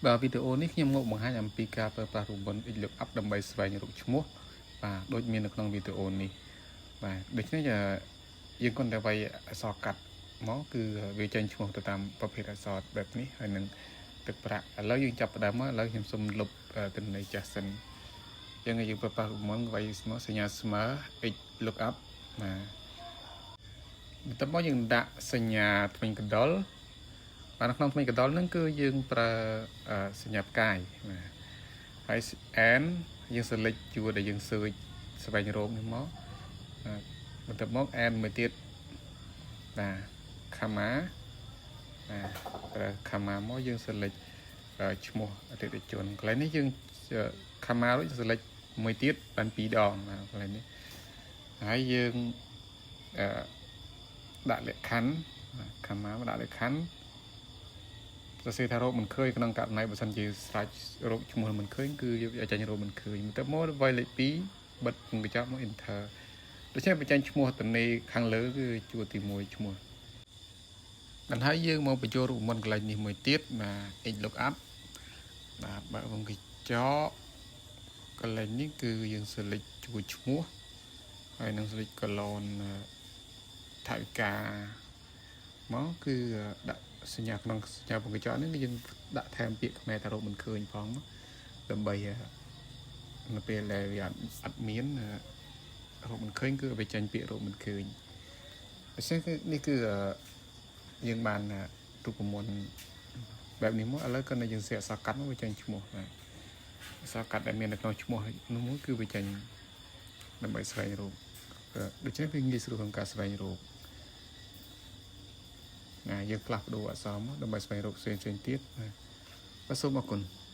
បាទវីដេអូនេះខ្ញុំមកបង្ហាញអំពីការប្រើប្រាស់រូបមន្ត XLOOKUP ដើម្បីស្វែងរកឈ្មោះបាទដូចមាននៅក្នុងវីដេអូនេះបាទដូច្នេះយើងគ្រាន់តែវាយអក្សរកាត់មកគឺវាចេញឈ្មោះទៅតាមប្រភេទអក្សរបែបនេះហើយនឹងទឹកប្រាក់ឥឡូវយើងចាប់ផ្ដើមមកឥឡូវខ្ញុំសូមលុបទិន្នន័យចាស់សិនអញ្ចឹងយើងប្រើប្រាស់រូបមន្តវាយស្មើសញ្ញាស្មើ XLOOKUP បាទបន្ទាប់មកយើងដាក់សញ្ញាធ្មេញកណ្ដុរបាទនៅក្នុងធ្មេញកណ្ដុរហ្នឹងគឺយើងប្រើសញ្ញាផ្កាយបាទហើយ and យើង select ជួរដែលយើង search ស្វែងរកនេះមកបាទបន្ទាប់មក and មួយទៀតបាទ comma បាទប្រើ comma មកយើង select ឈ្មោះអតិថិជនកន្លែងនេះយើង comma រួច select មួយទៀតបានពីរដងបាទកន្លែងនេះហើយយើងអឺដាក់លក្ខខណ្ឌ comma មកដាក់លក្ខខណ្ឌសរសេរថារកមិនឃើញក្នុងករណីបើសិនជាស្រេចរកឈ្មោះមិនឃើញគឺយកចេញរកមិនឃើញទៅមកវាយលេខ2បិទវង់ក្រចកមក enter ដូច្នេះបញ្ចេញឈ្មោះតនេខាងលើគឺជួរទី1ឈ្មោះបន្ហើយយើងមកបញ្ចូលរូបមន្តកន្លែងនេះមួយទៀតបាទ XLOOKUP បាទបើកវង់ក្រចកកន្លែងនេះគឺយើង select ជួរឈ្មោះហើយនឹង select column ថវិកាមកគឺដាក់សញ្ញាក្នុងសញ្ញាវង់ក្រចកនេះយើងដាក់ថែមពាក្យខ្មែរថារកមិនឃើញផងដើម្បីនៅពេលដែលវាអត់អត់មានរកមិនឃើញគឺវាចេញពាក្យរកមិនឃើញដូច្នេះគឺនេះគឺយើងបានរូបមន្តបែបនេះមកឥឡូវគាត់នៅយើងសេអក្សរកាត់មកវាចេញឈ្មោះបាទអក្សរកាត់ដែលមាននៅក្នុងឈ្មោះនោះមួយគឺវាចេញដើម្បីស្វែងរកដូច្នេះវាងាយស្រួលក្នុងការស្វែងរកណាយើងផ្លាស់ប្ដូរអក្សរមកដើម្បីស្វែងរកផ្សេងផ្សេងទៀតបាទបាទសូមអរគុណ។